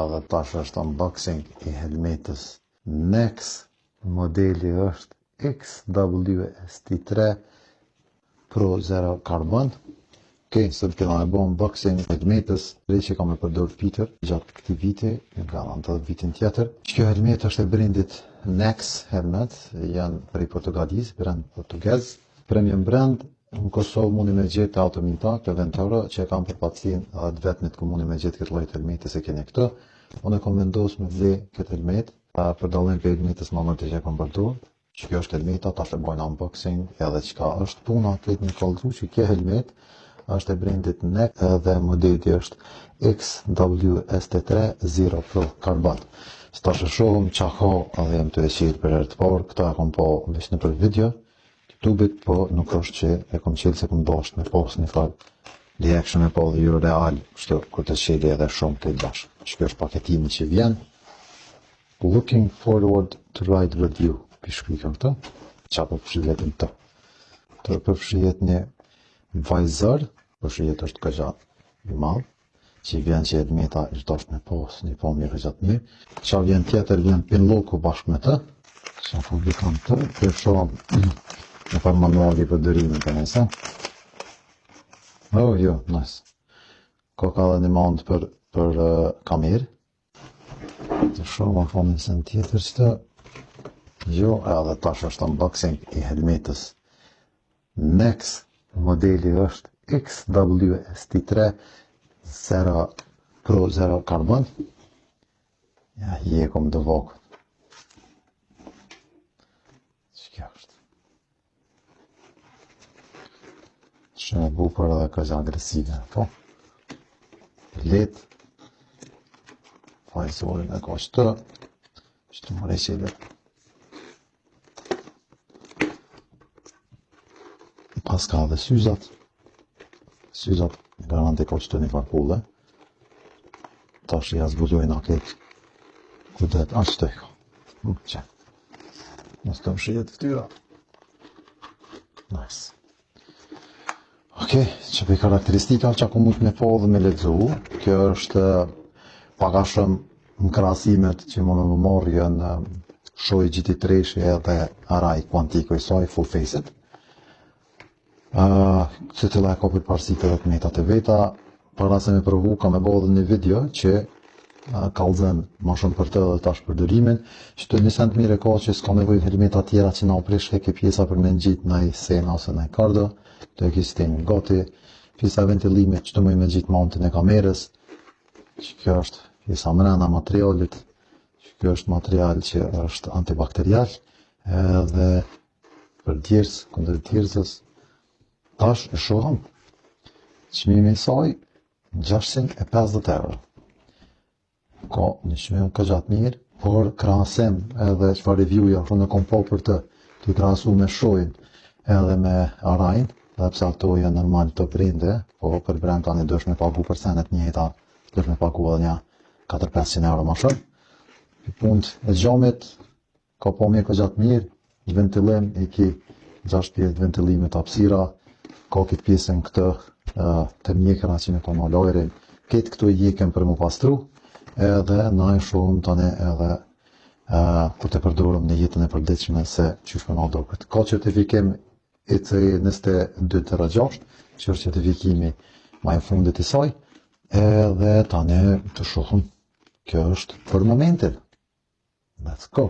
Edhe tash është unboxing i helmetës Nexx, modeli është XWST3 Pro Zero Carbon. Ok, sot kena e bo unboxing helmetës re që kam e përdor Peter gjatë këtij viti, nga edhe vitin tjetër. Kjo helmet është e brendit Nexx helmet, janë prej Portugalisë, brand portugez, premium brand, në Kosovë mundi me gjetë te Autominta, te Ventoro, që e kam përpatësin edhe të vetmit ku mundi me gjetë këtë lloj të helmetës e keni këtë. Unë e kom vendos me ble këtë helmet, për dallim prej helmetës më të që e kom përdor. Që kjo është helmeta, tash e bojnë unboxing, edhe çka është puna këtë me kallëzu që kjo helmet është e brendit Nexx edhe modeli është XWST3 Zero Pro Carbon. Se tash e shohim qa ka edhe jem të e qelë për herë të parë, këta e kom po veç në për video, YouTube-it, po nuk është që e kom qelë se kom dasht me pas një farë reaction me po dhe ju real, kështu kur të qeli edhe shumë këtë bashkë. Që kjo është paketimi që vjen. Looking forward to ride with you. Pi shkruajmë këtë. Qa po përfshihet në të? Të përfshihet një visor, përfshihet është këgja i madh, që i vjen që helmeta është dasht me pas një pamje këgja të mirë. Qa vjen tjetër, vjen pinlocku bashkë me të. Qa publikon të, për shohim në farë manuali i përdorimit të nëse. Oh, jo, nice. Ko ka dhe një mount për, për uh, kamerë. Të shohim a ka një sen tjetër që të... Jo, edhe tash është unboxing i helmetës. Nexx, modeli është XWST3 Zero Pro Zero Carbon. Ja, hjekum të vokët. Që kjo është? Shumë e bukur edhe këgja agresive, po. Letë. Vizorin e ka qëtë. Qëtë më reqele. Pas ka edhe syzat. Syzat garant e ka qëtë një farë pulle. Tash ja zbulojnë a këtë. Ku det, a qëtë e ka. Që. Mos të mshihet fytyra. Nice. Ok, që për karakteristika që ku mund me po dhe me lexu, kjo është pak a shumë në krahasimet që mund me marrë janë Shoei GT3 edhe Arai Quantico i saj full face-it. Uh, secila e ka përparësitë edhe të metat e veta, para se me provu kam e bo edhe një video që uh, kallzën më shumë për të dhe tash përdorimin, që të një send mirë e ka që s'ka nevojë helmeta tjera që na u prish ke pjesa për me ngjit naj sena ose naj kardo, të e ki sistemin gati, pjesa e ventilimit që të më me ngjit mountin e kamerës, që kjo është pjesa mrena materialit, që kjo është material që është antibakterial, edhe për djersë, kundër djersës, tash e shohëm, çmimi i saj 650 euro. Ka një çmim këgja të mirë, por krahasim edhe çfarë review ja unë kom po për të, të krahasu me Shoein edhe me Arain, dhe pse ato janë normal të brende, po për brand tani duhesh me pagu për senet njëjta, duhesh me pagu edhe një 4-500 euro më shumë. Punt e xhamit ka pamje këgja të mirë, ventilim i ki 6 pjesë të ventilimit hapësira, ka këtë pjesën këtë të mjekra që me tonë ajrin, këtë këtu i jeken për mu pastru, edhe na e shohim tani edhe uh, kur të përdorim në jetën e përditshme se qysh më na duket. Ka certifikim ICE 2206, që është certifikimi më i fundit i saj, edhe tani të shohim. Kjo është për momentin. Let's go.